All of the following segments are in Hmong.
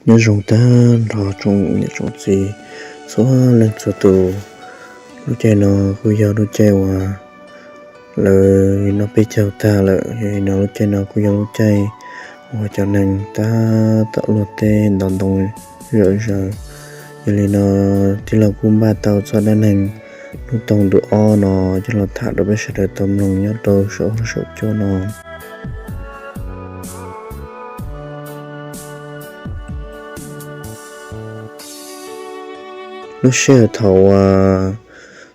Nyob zoo tag nrho tsoom niam tsoom txiv txhua leej txhua tus. Lub caij no kuj yog lub caij uas lawv noj peb caug tag lawm, yog li no lub caij no kuj yog lub caij uas cov neeg tab tom luaj teb ntov ntoo zom zaws. Yog li no tij laug kuj npaj tau txoj dab neeg hnub toog ntu ob no coj los tham rau peb sawv daws tau mloog nyob rau saum huab saum cua no. Lub sij hawm thaum uas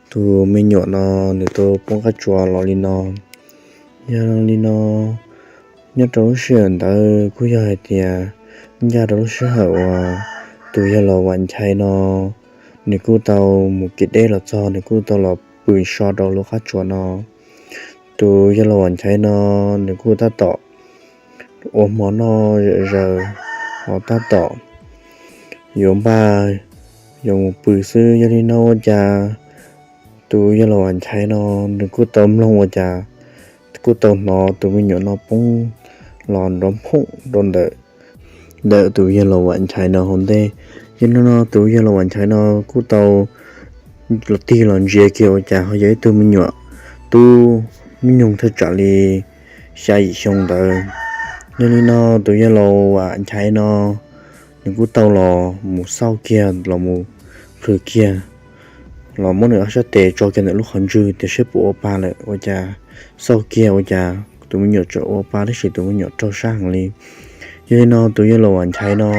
tus me nyuam no nws tau poob qab tsuas los li no, yog li no nyob rau lub sij hawm ntawd kuj yog hais tias ncaj rau lub sij hawm uas tus yawg laus Vam Nchaiv no nws kuj tau mus kev deb los txog, nws kuj tau los pw so rau lub qab tsuas no. Tus yawg laus Vam Nchaiv no nws kuj tab tom ua hmo noj zom zaws, ho tab tom yuav npaj yuav mus pw xwb. Yog li no ua cas tus yawg laus Vam Nchaiv no nws kuj tau mloog ua cas, kuj tau hnov tus me nyuam no poob los nrov phoom rau ntawm ntawm tus yawg laus Vam Nchaiv no hauv ntej. Yog li no tus yawg laus Vam Nchaiv no kuj tau los tig los ntsia kiag ua cas ho yog ib tug me nyuam tub hnub nyoog thaj tsam li xya yim xyoo ntawd. Yog li no tus yawg laus Vam Nchaiv no nws kuj tau los mus xauj kiag los mus plhws kiag, los muab nws ob sab tes tso kiag ntawm lub qhov ntswg tias saib puas ua pa lawm ua cas, xauj kiag ua cas tus me nyuam tseem ua pa tab sis tus me nyuam raug sab heev li. Yog li no tus yawg laus Vam Nchaiv no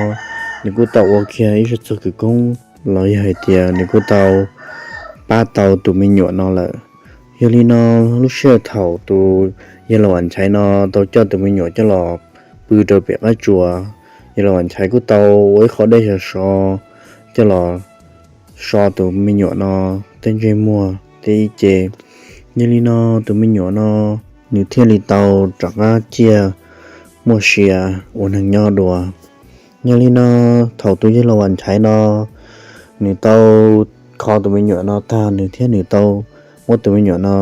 nws kuj tau ua kiag ib zaj txog khawv koob los yog hais tias nws kuj tau pab tau tus me nyuam no lawm. Yog li no lub sij hawm thaum tus yawg laus Vam Nchaiv no tau coj tus me nyuam coj los pw rau pem qab tsuas, yawg laus Vam Nchaiv kuj tau ua ib qho dej sov sov coj los so tus me nyuam no tej ntsej muag tej ib ce. Yog li no tus me nyuam no nws thiaj li tau rov qab ciaj muaj sia ua neeg nyob dua. Yog li no thaum tus yawg laus Vam Nchaiv no nws tau kho tus me nyuam no tag, nws thiab nws tau muab tus me nyuam no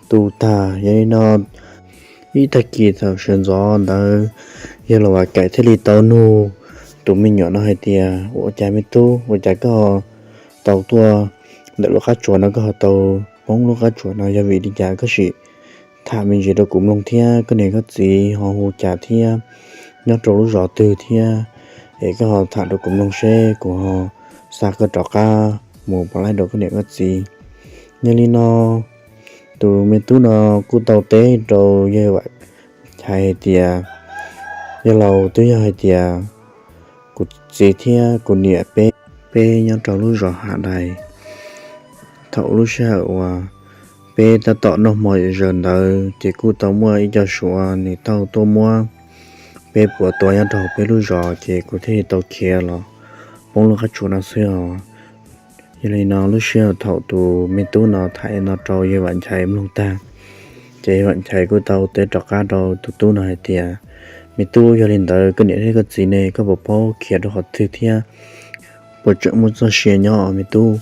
tu tag. Yog li no ib tag kis thaum sawv ntxov ntawd, yawg laus Vam Nchaiv thiaj li tau nug tus me nyuam no hais tias, ua cas me tub, ua cas koj tau tuaj ntawm lub qab tsuas no, koj ho tau poob lub qab tsuas no yog vim li cas? Koj sim tham me ntsis rau kuv mloog thiab, koj niam koj txiv ho hu cas thiab, nyob rau lub zos twg thiab, es koj ho tham rau kuv mloog seb kuv ho xa koj rov qab mus pov laib rau koj niam koj txiv. Yog li no tus me tub no kuj tau teb rau yawg Vam Nchaiv hais tias, yawg laus, twb yog hais tias kuv txiv thiab kuv niam peb, peb nyob rau lub zos Hav Dais. Thaum lub sij hawm uas peb tab tom noj hmo zom zaws ntawd ces kuj tau muaj ib co Suav nws tau tuaj muab peb puav tua nyob rau peb lub zos ces kuv thiaj li tau khiav los poob lub qab tsuas no xwb os. Yog li no lub sij hawm thaum tus me tub no tham no rau yawg Vam Nchaiv mloog tag, ces yawg Vam Nchaiv kuj tau teb rov qab rau tus tub no hais tias, me tub, yog li ntawd koj niam thiab koj txiv ne, koj puas paub khiav rau qhov twg thiab puas tseem muaj txoj sia nyob os me tub?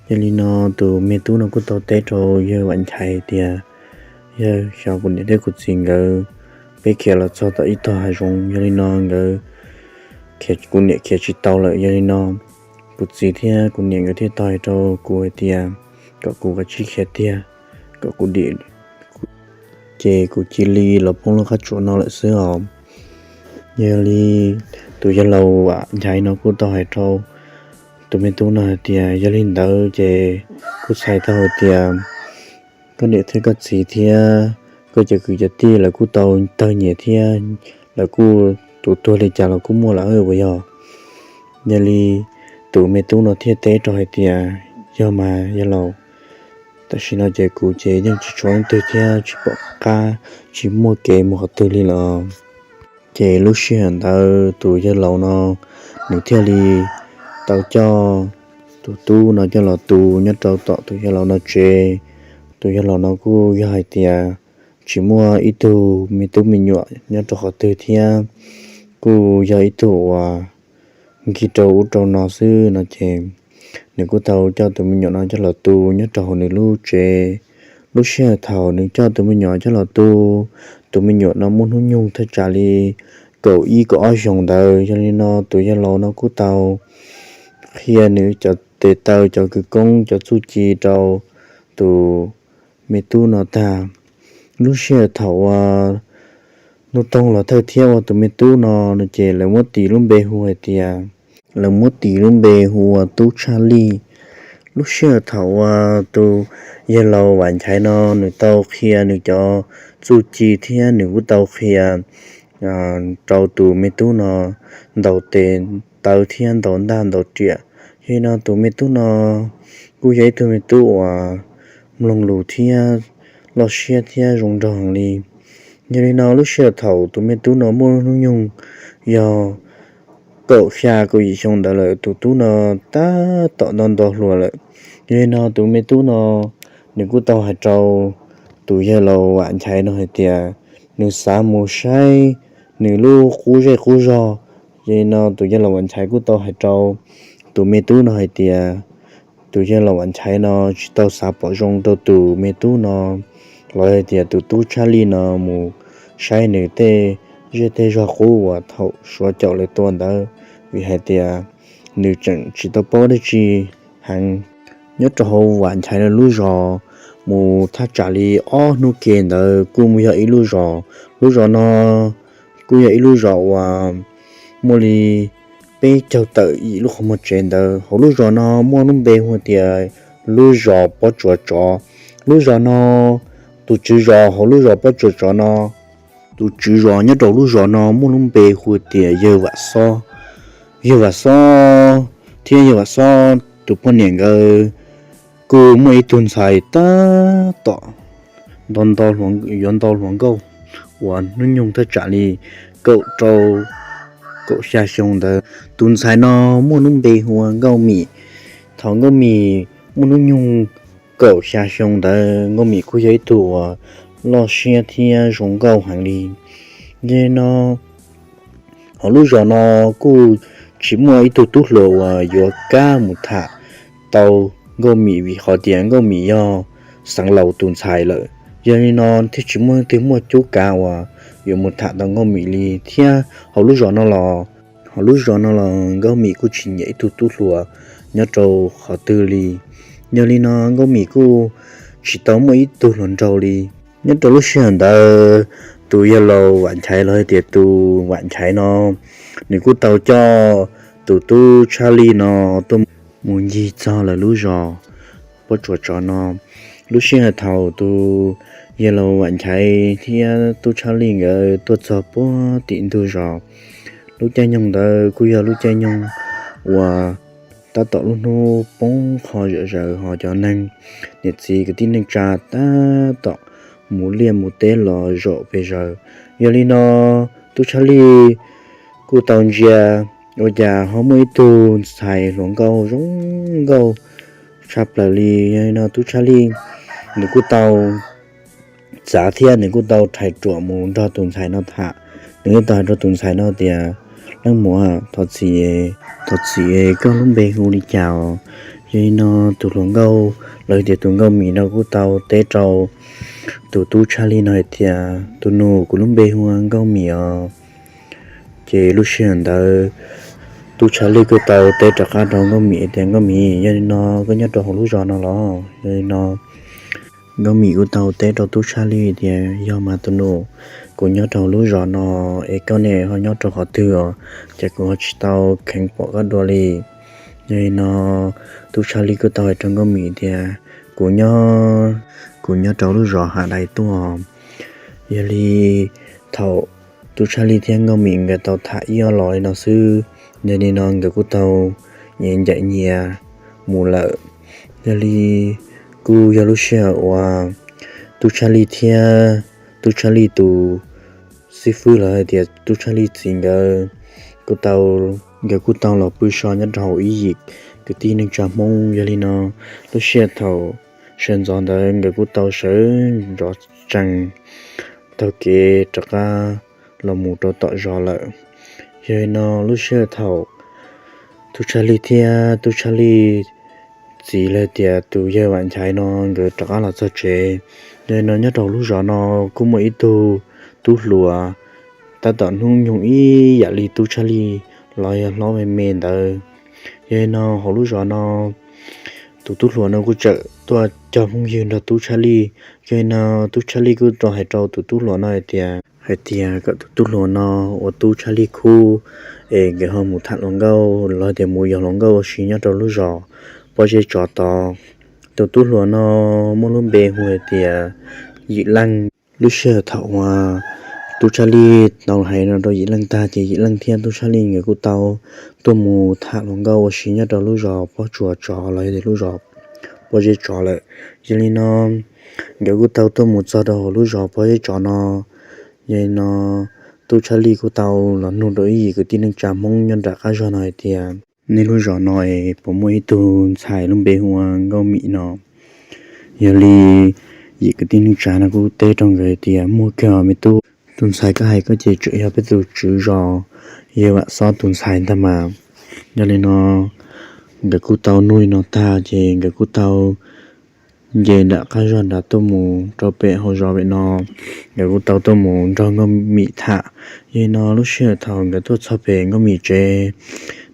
Yog li no tus me tub no kuj tau teb rau yawg Vam Nchaiv tias, yawg, xyov kuv niam thiab kuv txiv nkawd, peb khiav los txog tom ib tog hav zoov, yog li no nkawd, kuv niam khiav tsis tau lawm. Yog li no kuv txiv thiab kuv niam nkawd thiaj tau hais rau kuv hais tias kom kuv kav tsij khiav tiag, kom kuv dim, ces kuv cia li los poob lub qab tsuas no lawm xwb os. Yog li tus yawg laus Vam Nchaiv no kuj tau hais rau tus me tub no hais tias, yog li ntawd ces kuv txhais tau hais tias koj niam thiab koj txiv thiab koj cov kwv cov tij lawv kuj tau tawg nyias thiab, lawv kuj tus tuag li cas los kuj muaj lawm puas yog? Yog li tus me tub no thiaj teb rau hais tias, yog mas yawg laus, tam sim no ces kuv ces yeej tsis tshuav leej twg thiab tsis pom qab, tsis muaj kev mus qhov twg li lawm. Ces lub sij hawm ntawd tus yawg laus no nws thiaj li tau coj tus tub no coj los tu nyob rau tom tus yawg laus no tsev. Tus yawg laus no kuj yog hais tias tsis muaj ib tug me tub me nyuam nyob rau qhov twg thiab, kuj yog ib tug uas nkig rau ub rau no xwb no ces nws kuj tau coj tus me nyuam no coj los tu nyob rau hauv nws lub tsev. Lub sij hawm thaum nws coj tus me nyuam coj los tu, tus me nyuam no muaj hnub nyoog thaj tsam li kaum ib kaum ob xyoos ntawd. Yog li no tus yawg laus no kuj tau qhia nws cov tes taw, cov kwv koob, cov txuj ci rau tus me tub no tag. Lub sij hawm thaum uas hnub toog los thawj thiab ua tus me tub no, ces lawv muab tis lub npe hu hais tias, lawv muab tis lub npe hu ua Tub Tshaj Lij. Lub sij hawm thaum uas tus yawg laus Vam Nchaiv no nws tau qhia nws cov txuj ci thiab nws kuj tau qhia rau tus me tub no ntaus tes taw thiab ntaus ntaj ntaus riam. Yog li no tus me tub no kuj yog ib tug me tub uas mloog lus thiab loj siab thiab zoo nraug heev li. Yog li no lub sij hawm thaum tus me tub no muaj hnub nyoog yog kaum xya kaum yim xyoo ntawd lawm, tus tub no tab tom nto nto hluas lawm. Yog li no tus me tub no nws kuj tau hais rau tus yawg laus Vam Nchaiv no hais tias nws xav mus saib nws lub qub zej qub zog. Yog li no tus yawg laus Vam Nchaiv kuj tau hais rau tus me tub no hais tias tus yawg laus Vam Nchaiv no tsis tau xav pom zoo rau tus me tub no los hais tias tus Tub Tshaj Lij no mus saib nws tej zej tej zog qub uas thaum Suav caum lawv tua ntawd, vim hais tias nws tseem tsis tau paub dab tsi heev. Nyob rau hauv Vam Nchaiv lawv lub zos mus thaj tsam li ob hnub ke ntawd kuj mus yog ib lub zos. Lub zos no kuj yog ib lub zos uas muaj li peb caug tawm yim lub qhov muag tsev ntawd. Hauv lub zos no muaj lub npe hu tias lub zos Pob Tsuas Tsov. Lub zos no, tus tswv zos hauv lub zos Pob Tsuas Tsov no, tus tswv zos nyob rau lub zos no muaj lub npe hu tias yawg Vam Xob. Yawg Vam Xob thiab yawg Vam Xob tus poj niam nkawd kuj muaj ib tug ntxhais tab tom nto nto, yuav nto hluas nkauj uas hnub nyoog thaj tsam li kaum rau kaum xya xyoo ntawd. Tus ntxhais no muaj lub npe hu ua Nkauj Mim. Thaum Nkauj Mim muaj hnub nyoog kaum xya xyoo ntawd, Nkauj Mim kuj yog ib tug uas loj siab thiab zoo nkauj heev li. Yog li no hauv lub zos no kuj tsis muaj ib tug tub hluas uas yuav kam mus tham tau Nkauj Mim, vim qhov tias Nkauj Mim yog xeev laus tus ntxhais lawm. Yog li no thiaj tsis muaj leej twg muaj cuab kav uas yuav mus tham tau Nkauj Mim li. Thiab hauv lub zos no los, hauv lub zos no los Nkauj Mim kuj tsis nyiam ib tug tub hluas nyob rau qhov twg li. Yog li no Nkauj Mim kuj tsis tau muaj ib tug hluas nraug li. Nyob rau lub sij hawm ntawd, tus yawg laus Vam Nchaiv los hais tias tus Vam Nchaiv no, nws kuj tau coj tus tub Tshaj Lij no tuaj mus ncig txog lawv lub zos Pob Tsuas Tsov no. Lub sij hawm thaum tus yawg laus Vam Nchaiv thiab tub Tshaj Lij nkawd tuaj txog puag tim ntug zos, lub caij nyoog ntawd kuj yog lub caij nyoog uas tab tom lub hnub poob qho zom zaws, ho cov neeg niam txiv kwv tij neej tsa tab tom mus liaj mus teb los zaum pes zaws. Yog li no tub Tshaj Lij kuj tau ntsia ua cas ho muaj ib tug ntxhais hluas nkauj zoo nkauj tshaj plaws li. Yog li no tub Tshaj Lij nws kuj tau txav thiab nws kuj tau rhais ruam mus nrog tus ntxhais no tham. Nws kuj tau hais rau tus ntxhais no tias, Leej muam, thov txim, thov txim, koj lub npe hu li cas os? Yog li no tus hluas nkauj los tias tus Nkauj Mim no kuj tau teb rau tus tub Tshaj Lij no hais tias, Tus nus, kuv lub npe hu ua Nkauj Mim os. Ces lub sij hawm ntawd tub Tshaj Lij kuj tau teb rov qab rau Nkauj Mim tias, Nkauj Mim, yog li no koj nyob rau hauv lub zos no los? Yog li no Nkauj Mim kuj tau teb rau tub Tshaj Lij tias, Yog mas tus nus, kuv nyob rau hauv lub zos no, es koj ne ho nyob rau qhov twg os? Ces kuv ho tsis tau kheev pom koj dua li. Yog li no tub Tshaj Lij kuj tau hais rau Nkauj Mim tias, Kuv nyob, kuv nyob rau lub zos Hav Dais tuaj. Yog li thaum tub Tshaj Lij thiab Nkauj Mim nkawd tau tham ib ob los li no xwb, yog li no nkawd kuj tau nyias ncaim nyias mus lawm. Yog li kuj yog lub sij hawm uas tub Tshaj Lij thiab tub Tshaj Lij tus xib fwb los hais tias tub Tshaj Lij txiv nkawd kuj tau, nkawd kuj tau los pw so nyob rau hauv ib yim kwv tij neej tsa Hmoob. Yog li no lub sij hawm thaum sawv ntxov ntawd nkawd kuj tau sawv ntxov tsees taug kev rov qab los mus rau tom zos lawm. Yog li no lub sij hawm thaum tub Tshaj Lij thiab tub Tshaj Lij txiv los tias tus yawg Vam Nchaiv no nkawd rov qab los txog tsev. Yog li no nyob rau lub zos no kuj muaj ib tug tub hluas tab tom hnub nyoog ib yam li tub Tshaj Lij los yog hlob me me ntawd. Yog li no hauv lub zos no tus tub hluas no kuj txawm tuaj cog phooj ywg nrog tub Tshaj Lij. Yog li no tub Tshaj Lij kuj tau hais rau tus tub hluas no hais tias, hais tias kom tus tub hluas no ua tub Tshaj Lij khub es nkawd ho mus tham hluas nkauj los tias mus yos hluas nkauj ua si nyob rau lub zos pob zeb tsov tod. Tus tub hluas no muaj lub npe hu hais tias Yim Leej. Lub sij hawm thaum uas tub Tshaj Lij tau hais no rau Yim Leej tag ces Yim Leej thiab tub Tshaj Lij nkawd kuj tau tuaj mus tham hluas nkauj ua si nyob rau lub zos pob tsuas tsov los yog tias lub zos pob zeb tsov lawm. Yog li no nkawd kuj tau tuaj mus txog rau hauv lub zos pob zeb tsov no. Yog li no tub Tshaj Lij kuj tau los nug rau ib yim kwv tij neej tsa Hmoob nyob nram qab zos no hais tias, nej lub zos no es puas muaj ib tug ntxhais lub npe hu ua Nkauj Mim no? Yog li yim kwv tij neej tsa no kuj teb rau nkawd tias, muaj kawg me tub, tus ntxhais koj hais koj ces tseem yog peb tus tswv zos yawg Vam Xob tus ntxhais ntag mas. Yog li no nkawd kuj tau nug li no tag ces nkawd kuj tau nce nram qab zog nrad tuaj mus rau pem hauv zos pem no. Nkawd kuj tau tuaj mus nrog Nkauj Mim tham. Yog li no lub sij hawm thaum nkawd tuaj txog pem Nkauj Mim tsev,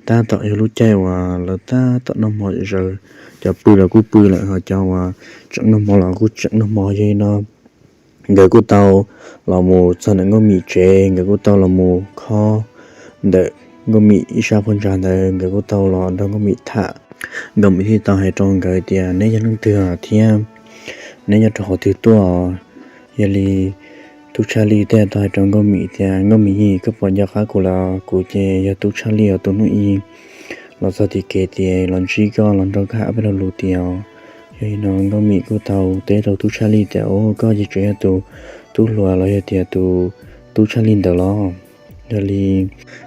tab tom yog lub caij uas lawv tab tom noj hmo zom zaws, cov pw los kuj pw lawm ho cov uas tseem noj hmo los kuj tseem noj hmo. Yog li no nkawd kuj tau los mus txog ntawm Nkauj Mim tsev, nkawd kuj tau los mus khob ntawm Nkauj Mim ib sab phab ntsa ntawd, nkawd kuj tau los nrog Nkauj Mim tham. Nkauj Mim thiaj tau hais rau nkawd tias, neb yog leej twg thiab neb nyob rau qhov twg tuaj? Yog li tub Tshaj Lij thiaj tau hais rau Nkauj Mim tias, Nkauj Mim, koj puas nco qab kuv lawm? Kuv ces yog tub Tshaj Lij os, tus hnub i los txog tim kev tias los ntsib koj los nrog koj hais ob peb lo lus tias. Yog li no Nkauj Mim kuj tau teb rau tub Tshaj Lij tias, o, koj ces tseem yog tus tub hluas los yog tias tus tub Tshaj Lij ntawd los? Yog li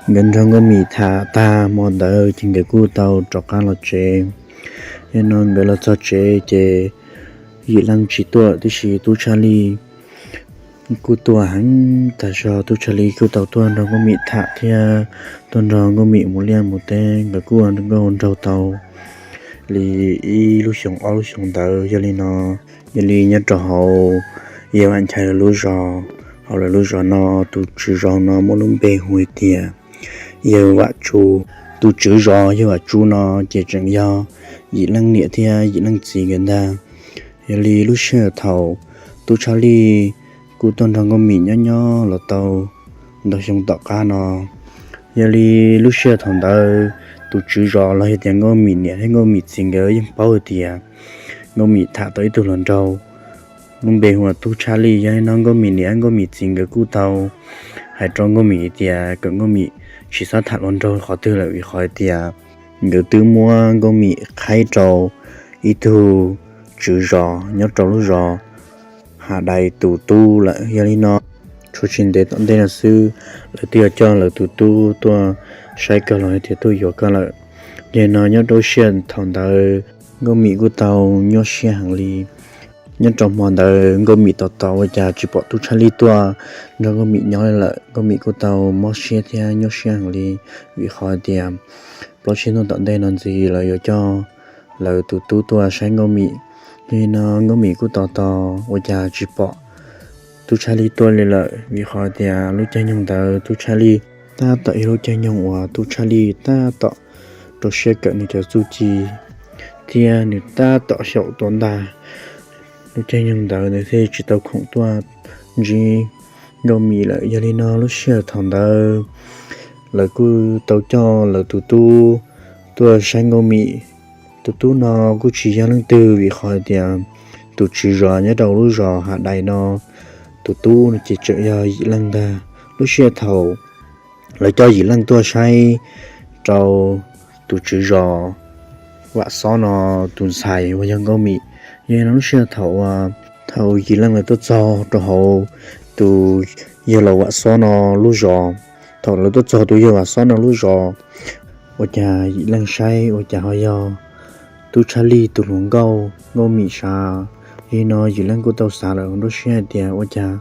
nkawd nrog Nkauj Mim tham tag hmo ntawd ces nkawd kuj tau rov qab los tsev. Yog li no nkawd los txog tsev ces Yim Leej tsis tuaj tib si, tub Tshaj Lij kuj tuaj heev tag zog. Tub Tshaj Lij kuj tau tuaj nrog Nkauj Mim tham thiab tuaj nrog Nkauj Mim mus liaj mus teb, nkawd kuj ua nkauj nraug tau li ib lub xyoos ob lub xyoos ntawd. Yog li no, yog li nyob rau hauv yawg Vam Nchaiv lawv lub zos, hauv lawv lub zos no tus tswv zos no muaj lub npe hu hais tias yawg Vam Tsu. Tus tswv zos yawg Vam Tsu no ces tseem yog Yim Leej niam thiab Yim Leej txiv nkawd ntag. Yog li lub sij hawm thaum tub Tshaj Lij kuj tuaj nrog Nkauj Mim nyob nyob los tau ntau xyoo tom qab no, yog li lub sij hawm thaum ntawd tus tswv zos los yog tias Nkauj Mim niam thiab Nkauj Mim txiv nkawd yeej paub hais tias Nkauj Mim tham tau ib tug hluas nraug lub npe hu ua tub Tshaj Lij. Yog li no Nkauj Mim niam Nkauj Mim txiv nkawd kuj tau hais rau Nkauj Mim tias kom Nkauj Mim tsis txhob tham hluas nraug qhov twg lawm, vim qhov tias nkawd twb muab Nkauj Mim qhaib rau ib tug tswv zos nyob rau lub zos Hav Dais tus tub lawm. Yog li no tshuav tsis ntev tom ntej no xwb lawv twb yuav coj lawv tus tub tuaj saib koj los yog tias tuaj yuav koj lawm. Yog li no nyob rau sij hawm thaum ntawd Nkauj Mim kuj tau nyuaj siab heev li. Nyob rau hmo ntawd Nkauj Mim tos tos ua cas tsis pom tub Tshaj Lij tuaj nrog Nkauj Mim nyob li lawm. Nkauj Mim kuj tau mob siab thiab nyuaj siab heev li, vim qhov tias plaub tsib hnub tom ntej no ntxiv lawv yuav coj lawv tus tub tuaj saib Nkauj Mim. Yog li no Nkauj Mim kuj tos tos ua cas tsis pom tub Tshaj Lij tuaj li lawm, vim qhov tias lub caij nyoog ntawd tub Tshaj Lij tab tom yog lub caij nyoog uas tub Tshaj Lij tab tom rau siab kawm nws cov txuj ci thiab nws tab tom xyaum tuaj ntag. Lub caij nyoog ntawd nws thiaj tsis tau khoom tuaj ntsib Nkauj Mim lawm. Yog li no lub sij hawm thaum ntawd lawv kuj tau coj lawv tus tub tuaj saib Nkauj Mim. Tus tub no kuj tsis yog leej twg, vim qhov tias tus tswv zos nyob rau lub zos Hav Dais no, tus tub no ces tseem yog Yim Leej ntag. Lub sij hawm thaum lawv coj Yim Leej tuaj saib rau tus tswv zos Vam Xob no tus ntxhais uas yog Nkauj Mim. Yog li no lub sij hawm thaum uas thaum Yim Leej lawv tuaj txog rau hauv tus yawg laus Vam Xob no lub zos, thaum lawv tuaj txog tus yawg Vam Xob no lub zos, ua cas Yim Leej saib ua cas ho yog tub Tshaj Lij tus hluas nkauj Nkauj Mim sav. Yog li no Yim Leej kuj tau xav lawm nruab siab hais tias ua cas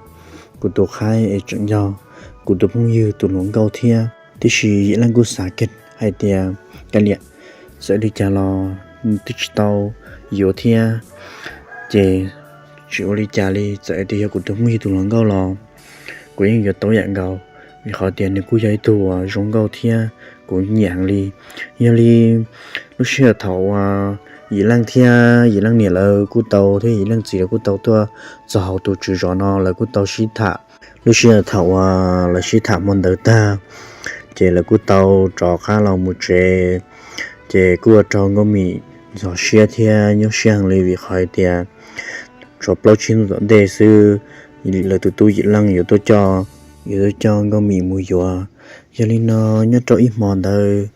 kuv tus qhaib es tseem yog kuv tus phooj ywg tus hluas nkauj thiab. Tiam sis Yim Leej kuj xav kiag hais tias kav liam, txawm li cas los nws twb tsis tau yuav thiab, ces tsis ua li cas li, txawm tias yog kuv tus phooj ywg tus hluas nkauj los kuv yeej yuav tau yam nkaus. vim qhov tias nws kuj yog ib tug uas zoo nkauj thiab kuv nyiam heev li. Yog li lub sij hawm thaum uas Yim Leej thiab Yim Leej niam lawv kuj tau thiab Yim Leej txiv lawv kuj tau tuaj txog hauv tus tswv zos no, lawv kuj tau sib tham. Lub sij hawm thaum uas lawv sib tham hmo ntawd tag, ces lawv kuj tau rov qab los mus tsev. Ces kuj ua rau Nkauj Mim ntxhov siab thiab nyuaj siab heev li vim qhov hais tias tshuav plaub tsib hnub tom ntej xwb, lawv tus tub Yim Leej yuav tuaj coj, yuav tuaj coj Nkauj Mim mus yuav. Yog li no, nyob rau ib hmo ntawd,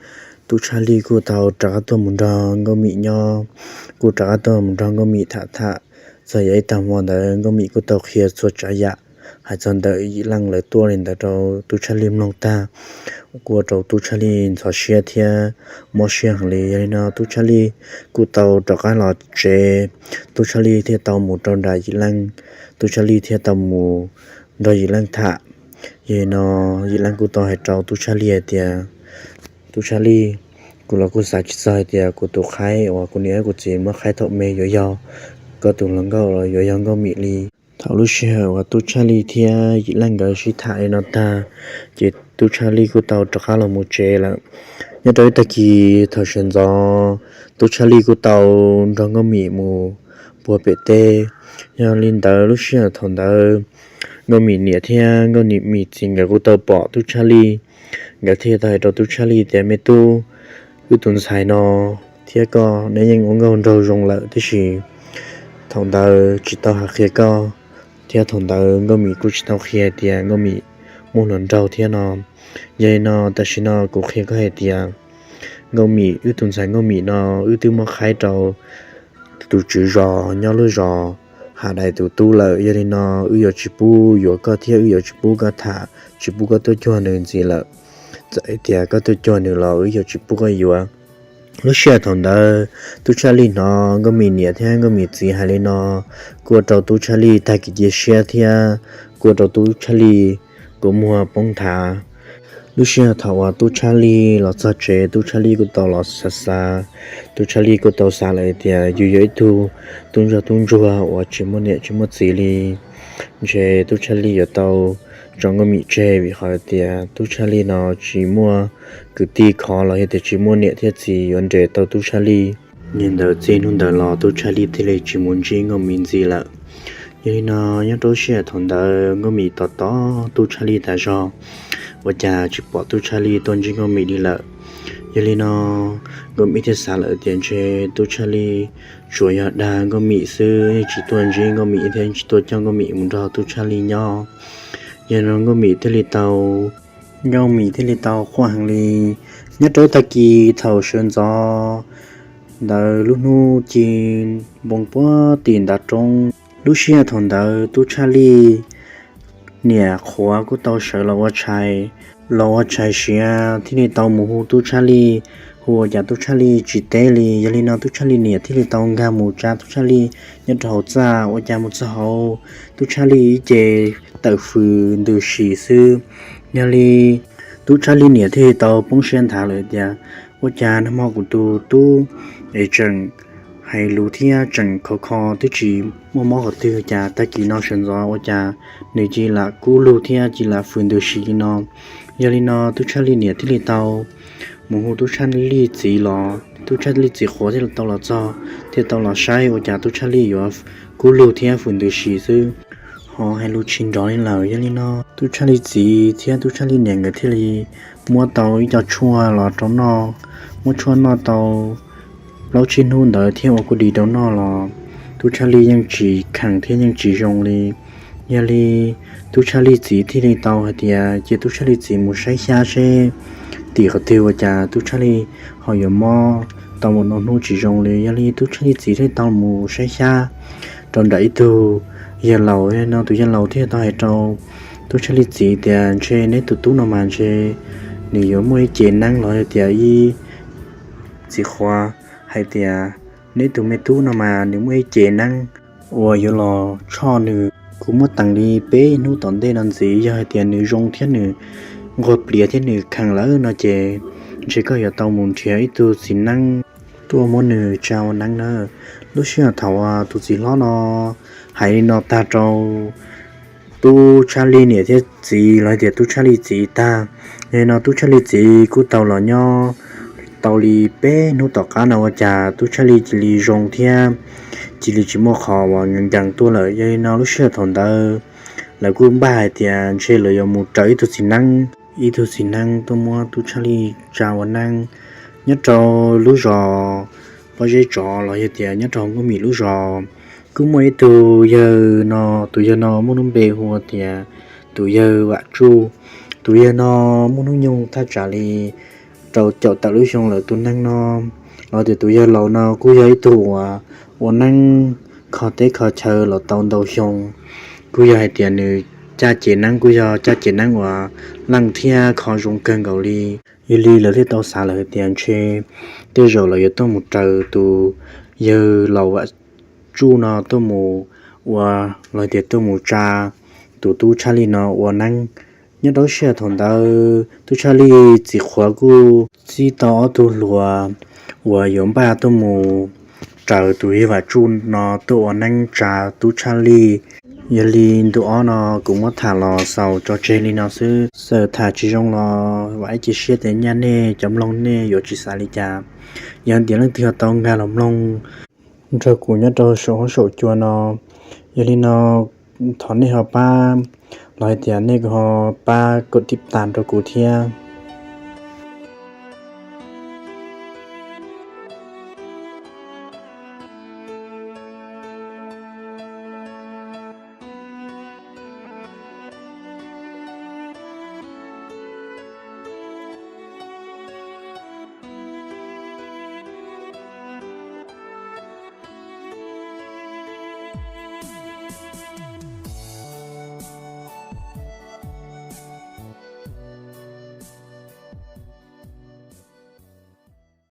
Tub Tshaj Lij kuj tau rov qab tuaj mus nrog Nkauj Mim nyob, kuj rov qab tuaj mus nrog Nkauj Mim tham tham txog yog ib tag hmo ntawd Nkauj Mim kuj tau qhia txhua tsav yam hais txog ntawm Yim Leej lawv tuaj li ntawd rau Tub Tshaj Lij mloog tag, kuj ua rau Tub Tshaj Lij ntxhov siab thiab mob siab heev li. Yog li no Tub Tshaj Lij kuj tau rov qab los tsev, Tub Tshaj Lij thiaj tau mus rau nram Yim Leej, Tub Tshaj Lij thiaj tau mus nrog Yim Leej tham. Yog li no Yim Leej kuj tau hais rau Tub Tshaj Lij hais tias, Tub Tshaj Lij, kuv los kuj xav tsis txog hais tias kuv tus qhaib uas kuv niam kuv txiv muab qhaib thaum me yuav yog koj tus hluas nkauj los yuav yog Nkauj Mim li. Thaum lub sij hawm uas Tub Tshaj Lij thiab Yim Leej nkawd sib tham li no tag, ces Tub Tshaj Lij kuj tau rov qab los mus tsev lawm. Nyob rau ib tag kis thaum sawv ntxov, Tub Tshaj Lij kuj tau nrog Nkauj Mim mus puag pem teb. Yog li ntawd lub sij hawm thaum ntawd Nkauj Mim niam thiab Nkauj Mim txiv nkawd kuj tau pom Tub Tshaj Lij, nkawd thiaj tau hais rau Tub Tshaj Lij tias, Me tub, wb tus ntxhais no thiab koj neb yeej ua nkauj nraug zoo lawm, tiam sis thaum ntawd tsis tau hais qhia koj, thiab thaum ntawd Nkauj Mim kuj tsis tau qhia tias Nkauj Mim muaj hluas nraug thiab no. Yog li no tam sim no kuv qhia koj hais tias Nkauj Mim, wb tus ntxhais Nkauj Mim no wb twb muab qhaib rau tus tswv zos nyob lub zos Hav Dais tus tub lawm. Yog li no wb yuav tsis pub yuav koj thiab wb yuav tsis pub koj tham, tsis pub koj tuaj cuag nws ntxiv lawm. Txawm hais tias koj tuaj cuag nws los wb yuav tsis pub koj yuav. Lub sij hawm thaum ntawd Tub Tshaj Lij hnov Nkauj Mim niam thiab Nkauj Mim txiv hais li no, kuj ua rau Tub Tshaj Lij tag kev cia siab thiab kuj ua rau Tub Tshaj Lij kua muag poob nthav. Lub sij hawm thaum uas Tub Tshaj Lij los txog tsev, Tub Tshaj Lij kuj tau los xav xav, Tub Tshaj Lij kuj tau xav lawm tias yus yog ib tug tub ntsuag tub ntsuag uas tsis muaj niam tsis muaj txiv li, ntshe Tub Tshaj Lij yuav tau tso Nkauj Mim tseg, vim qhov tias Tub Tshaj Lij no tsis muaj kwv tij khov los yog tias tsis muaj niam thiab txiv yuav nres tau Tub Tshaj Lij. Yog li ntawd txij hnub ntawd los Tub Tshaj Lij thiaj li tsis mus ntsib Nkauj Mim ntxiv lawm. Yog li no nyob rau lub sij hawm thaum ntawd Nkauj Mim tos tos Tub Tshaj Lij tas zog, ua cas tsis pom Tub Tshaj Lij tuaj ntsib Nkauj Mim li lawm. Yog li no Nkauj Mim thiaj xav lawm tias ntshe Tub Tshaj Lij tsuas yog dag Nkauj Mim xwb, yeej tsis tuaj ntsib Nkauj Mim thiab tsis tuaj coj Nkauj Mim mus nrog Tub Tshaj Lij nyob. Yog li no Nkauj Mim thiaj li tau, Nkauj Mim thiaj li tau quaj heev li. Nyob rau tag kis thaum sawv ntxov ntawd lub hnub ci npoo puag tim ntav roob. Lub sij hawm thaum ntawd Tub Tshaj Lij niam qhuav kuj tau sawv los ua tshais, los ua tshais siav thiaj li tau mus hu Tub Tshaj Lij, hu ua cas Tub Tshaj Lij tsis teb li. Yog li no Tub Tshaj Lij niam thiaj li tau nkag mus tsa Tub Tshaj Lij nyob rau hauv txaj, ua cas mus txog hauv, Tub Tshaj Lij ib ce tawm fws ntws sim xwb. Yog li Tub Tshaj Lij niam thiaj li tau poob siab nthav lawm tias, ua cas nag hmo kuv tus tub es tseem hais lus thiab tseem khov kho twb tsis muaj mob qhov twg, cas tag kis no sawv ntxov ua cas nws cia li lam kub lug thiab cia li lam fws ntws sim li no. Yog li no Tub Tshaj Lij niam thiaj li tau mus hu Tub Tshaj Lij txiv los, Tub Tshaj Lij txiv qhuav thiaj tau los txog, thiaj tau los saib ua cas Tub Tshaj Lij yuav kub lug thiab fws ntws sim xwb, ho hais lus tsis nrov li lawm. Yog li no Tub Tshaj Lij txiv thiab Tub Tshaj Lij niam nkawd thiaj li muab tau ib co tshuaj los rau noj. Muab tshuaj noj tau plaub tsib hnub ntawd thiab ua kuj dim rau noj los Tub Tshaj Lij yeej tsis kheev thiab yeej tsis zoo li. Yog li Tub Tshaj Lij txiv thiaj li tau hais tias cia Tub Tshaj Lij txiv mus saib xyab seb tim qhov twg ua cas Tub Tshaj Lij ho yuav mob tau mus no hnub tsis zoo li. Yog li Tub Tshaj Lij txiv thiaj tau mus saib xyab rau nram ib tug yawg laus. Yog li no tus yawg laus thiaj tau hais rau Tub Tshaj Lij txiv tias, ntshe neb tus tub no mas ntshe nws yuav muaj ib ce neeb los yog tias ib txiv qhuav hais tias neb tus me tub no mas nws muaj ib ce neeb uas yuav los tshoj nws. Kuv muab teev li peb hnub tom ntej no ntxiv, yog hais tias nws zoo thiab nws nquag plias thiab nws kheev lawm no ces ntshe koj yuav tau mus nrhiav ib tug txiv neeb tuaj muab nws tsa ua neeb na. Lub sij hawm thaum uas tus txiv hlob no hais li no tag rau Tub Tshaj Lij niam thiab txiv los hais tias Tub Tshaj Lij txiv tag. Yog li no Tub Tshaj Lij txiv kuj tau los nyob tau li peb hnub tom qab no ua cas Tub Tshaj Lij cia li zoo thiab cia li tsis muaj qhov uas nkees tuaj lawm. Yog li no lub sij hawm thaum ntawd lawv kuj npaj hais tias ntshe lawv yuav mus raws ib tug txiv neeb, ib tug txiv neeb tuaj muab Tub Tshaj Lij tsa ua neeb nyob rau lub zos Pob Zeb Tsov los yog tias nyob rau Nkauj Mim lub zos. Kuj muaj ib tug yawg no, tus yawg no muaj lub npe hu tias tus yawg Vam Tsuj. Tus yawg no muaj hnub nyoog thaj tsam li rau caum tawm lub xyoo lawm. Tus neeg no los tias tus yawg laus no kuj yog ib tug uas ua neeb kho teb kho chaw los tau ntau xyoo. Kuj yog hais tias nws caj ces neeb kuj yog caj ces neeb uas leej thiab kho zoo kawg nkaus li. Yog li lawv thiaj tau xav lawm hais tias ntshe tej zaum lawv yuav tuaj mus raws tus yawg laus Vam Tsuj no tuaj mus ua, los tias tuaj mus tsa tus Tub Tshaj Lij no ua neeb. Nyob rau lub sij hawm thaum ntawd Tub Tshaj Lij txiv qhuav kuj txib tau ob tug hluas uas yuav npaj tuaj mus raws tus yawg Vam Tsuj no tuaj ua neeb tsa Tub Tshaj Lij. Yog li ntu ob no kuv muab tham los xaus tso tseg li no xwb. Xav tham tsis zoo los vam ib ce siab tias nyaj nej cov mloog nej yuav tsis xav li cas. Yog tias leej twg ho tau nkag los mloog nrog kuv nyob rau saum huab saum cua no, yog li no thov nej ho pab, los hais tias nej ho pab kom tib tas rau kuv thiab.